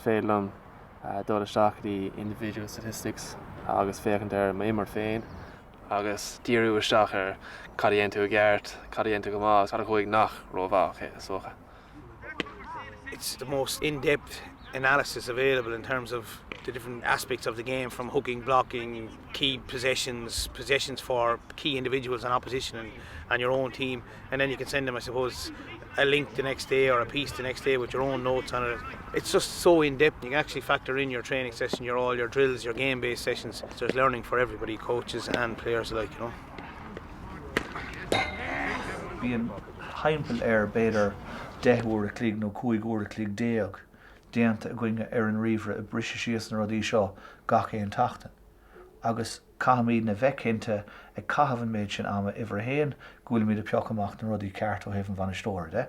Féidir liom dul isteach go dtí individual statistics agus féachaint ar m'imirt féin agus díriú isteach ar cad a dhéan tú i gceart, cad a dhéan tú go maith agus cad a chuaigh nach rómhaith, is dócha. It's the most in-depth analysis available in terms of the different aspects of the game from hooking, blocking, key possessions, possessions for key individuals and opposition and, and your own team and then you can send them I suppose a link the next day or a piece the next day with your own notes on it. It's just so in depth. You can actually factor in your training session, your all your drills, your game based sessions. There's learning for everybody, coaches and players alike, you know. Bíonn timpeall ar b'fhéidir 10 uair a chloig nó 15 uair a chloig déanta againne ar an ríomhaire ag briseadh síos na rudaí seo gach aon tseachtain. Agus Caithfimidne bheith cinnte, ag caitheamh an méid sin ama, uimhir a haon, go bhfuilimid ag piocadh amach na rudaí ceart ó thaobh an bhainisteora de,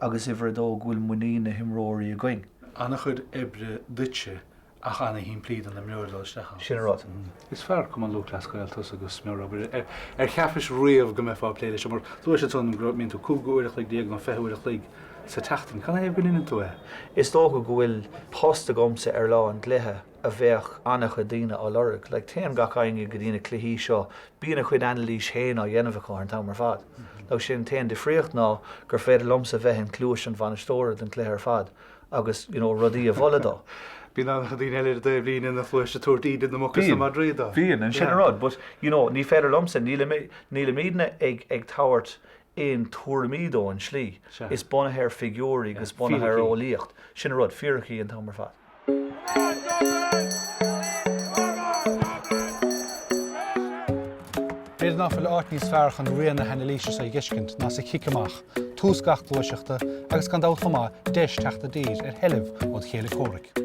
agus uimhir a dó, go bhfuil muinín na himreoirí againn. An-chuid oibre duitse ach ana-shimplí don imreoir dul isteach ann. Sin an rud. Is fear Cumann Lúthchleas Gael tusa agus meabhair Ar cheapais riamh go mbeifeá ag plé leis seo? Mar luaigh siad go mbíonn tú 15 uair a chloig nó 20 uair a chloig sa tseachtain. Cad ina thaobh go ndeineann tú é? Is dócha go bhfuil post agamsa ar lá an gcluiche a bheadh an-chuid daoine á lorg. Like, téann gach éinne go dtí na cluichí seo, bíonn a chuid anailís féin á dhéanamh acu an t-am ar fad. Now sin an t-aon difríocht ná gur féidir liomsa bheith in cluais an bhainisteora don chluiche ar fad agus, you know, rudaí a mholadh dó. Bíonn an-chuid daoine eile ar an dtaobhlíne ina chluais ag tabhairt íde na muc is na madraí dó. Bíonn, sin an rud, but, you know, ní féidir liomsa, nílimidne ag, ag tabhairt aon tuairimí dó an tslí. Is bunaithe ar figiúirí agus bunaithe ar eolaíocht. Sin an rud, fíricí an t-am ar fad. B'fhéidir ná fuil áit níos fearr chun rian na hanailíse seo a dh'fheiscint ná sa chic amach, tús gach gluaiseachta agus gan dabht chomh maith, deis teacht i dtír ar sheilbh ó do chéile comhraic.